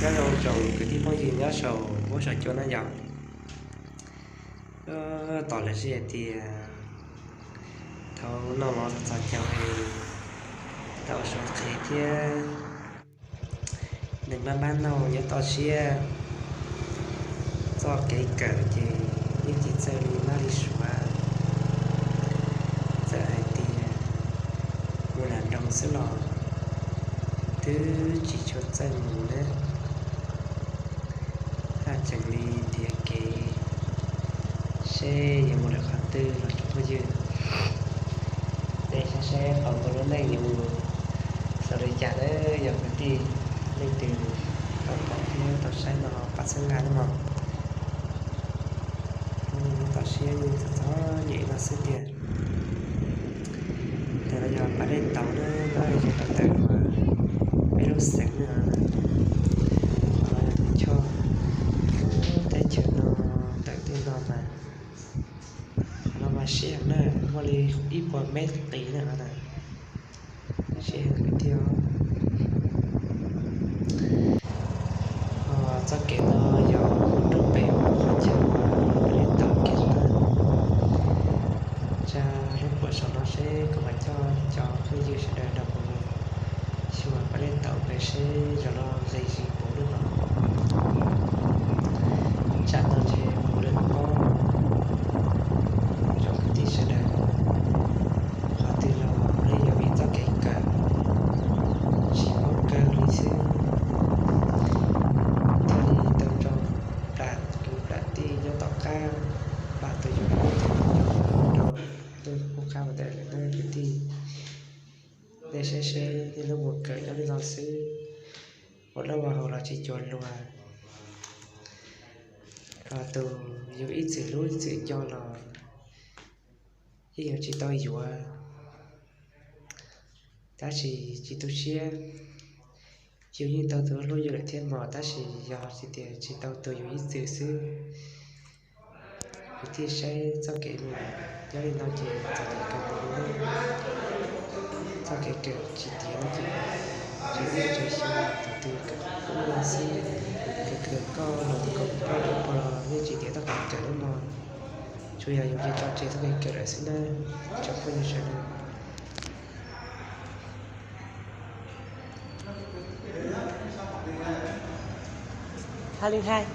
Nyob zoo tsoom kwv tij phooj ywg nyob saum huab saum cua na yom. Tos lawv sib hais tias thaum noj mov txog caug es tau suav qhev thiab nws maj maj noj nyob toj siab, txoj kev kawm ces yeej tsis txawj li maj li suav. Txawm hais tias mus nram nroog xwb los twb tsis tshua txawj mus na. Haj tseem li nrhiav kev seb yuav mus lawm qhov twg los tsoom phooj ywg. Nej saib seb qhov kuv lub neej yuav mus xaus li cas na yom kwv tij. Leej twg tau pom thiab tau saib no pab txhawb nqa nawb mog. Nyob toj siab yeej txom txom nyem no xwb tiag. Ntawm no yog pas dej tauv na, nyob rau ntawm peb lub xeev na. Qhov no yog tus choj teb chaws no ntawm tej no mas, qhov no mas siab heev na, muaj li ib puas mev qis na qhov ntawd. Siab heev li thiab. Txoj kev no yog mus rau pem qhov chaw uas peb tau kiag na. Tsa lub puas saum no seb kuv mam coj cov phooj ywg sawv daws nrog kuv mus xyuas peb tau pem seb zaum no nqis tsis puv lub no. Tsam no ntshe puv lawm pob. Tsoom kwv tij sawv daws, qhov twg los peb yuav vim txoj kev kawm tsis paub kawg li xwb, thiaj li tau tso plam kwv plam tij nyob tom qab, plam tus yus paub thiab tus yus nyob rau lub qub qab ua ntej lawm na kwv tij. Nej saib seb nej lub mus kawm nyob li no xwb, ua dab ua haus los tsis cuag luag. Ho tus yus ib txwm hlub ib txwm nco los yeej yuav tsis tau yuav, tab sis tsis tu siab. Yus yeej tau tus hlub yus lawm thiab mog, tab sis yog hais tias tsis tau tus yus ib txwm xwb. Kwv tij saib txoj kev mus nyob li no ces txom nyem kawg nkaus li. Txoj kev kawm tsis tiav no ces tseem tsawg xyoo tus twg kawm qhov qub no xwb. Kawm kawm koj los tus koj puas los yeej tsis tiav txoj kev kawm li mog. Tsuas yog yus tsis tso tseg txoj kev kawm lawm xwb na, tsoom phooj ywg sawv daws. Hais li hais,